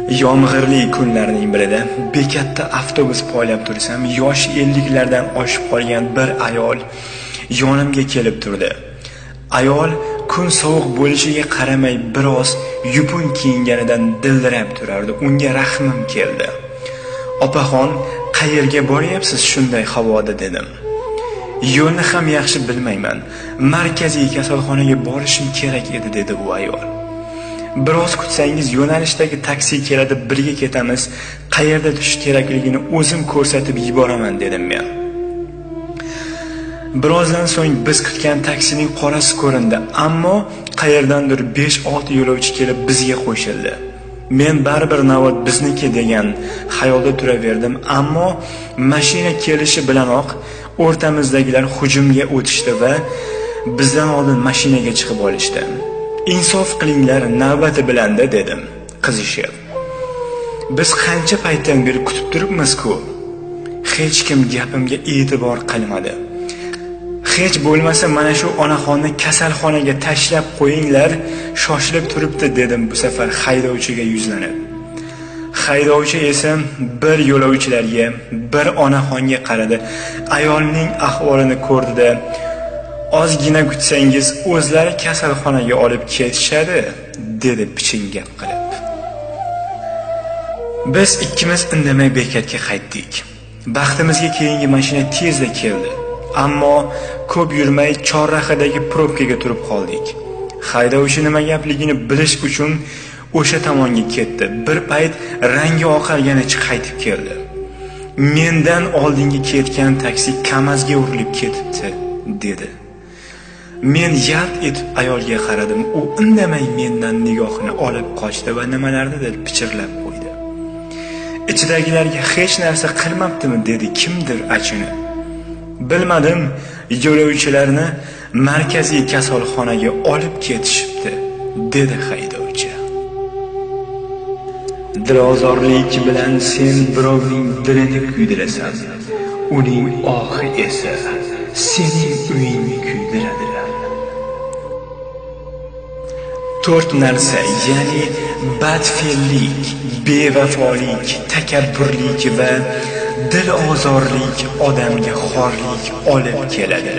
Yomg'irli kunlarning birida bekatda avtobus poylab tursam, yoshi 50 lardan oshib qolgan bir ayol yonimga kelib turdi. Ayol kun sovuq bo'lishiga qaramay biroz yupun kiyinganidan dildirab turardi. Unga rahmim keldi. "Opaxon, qayerga boryapsiz shunday havoda?" dedim. "Yo'lni ham yaxshi bilmayman. Markaziy kasalxonaga borishim kerak edi", dedi u ayol. "Biroz kutsangiz yo'nalishdagi taksi keladi, birga ketamiz. Qayerda tushish kerakligini o'zim ko'rsatib yuboraman", dedim men. Birozdan so'ng biz kutgan taksining qorasi ko'rindi, ammo qayerdandir 5-6 yo'lovchi kelib bizga qo'shildi. Men baribir navbat bizniki degan xayolda turaverdim, ammo mashina kelishi bilanoq o'rtamizdagilar hujumga o'tishdi va bizdan oldin mashinaga chiqib olishdi. "Insof qilinglar, navbati bilanda", dedim qizishib. "Biz qancha paytdan beri kutib turibmiz-ku." Hech kim gapimga e'tibor qilmadi. "Hech bo'lmasa mana shu onaxonni kasalxonaga tashlab qo'yinglar, shoshilib turibdi", dedim bu safar haydovchiga yuzlanib. Haydovchi esa bir yo'lovchilarga, bir onaxonga qaradi. Ayolning ahvolini ko'rdida, "Ozgina kutsangiz o'zlari kasalxonaga olib ketishadi", dedi piching gap qilib. Biz ikkimiz indamay bekatga qaytdik. Baxtimizga keyingi mashina tezda keldi. Ammo ko'p yurmay chorrahadagi probkaga turib qoldik. Haydovchi nima gapligini bilish uchun o'sha tomonga ketdi. Bir payt rangi oqarganicha qaytib keldi. "Mendan oldingi ketgan taksi Kamazga urilib ketibdi", dedi. Men yalt etib ayolga qaradim. U indamay mendan nigohini olib qochdi va nimalarnidir pichirlab qo'ydi. "Ichidagilarga hech narsa qilmabdimi?" dedi kimdir achinib. "Bilmadim, yo'lovchilarni markaziy kasalxonaga olib ketishibdi", dedi haydovchi. Dilozorlik bilan sen birovning dilini kuydirasan, uning ohi esa sening uyingni kuydiradi. 4 narsa, ya'ni badfe'llik, bevafolik, takabburlik va dilozorlik odamga xorlik olib keladi.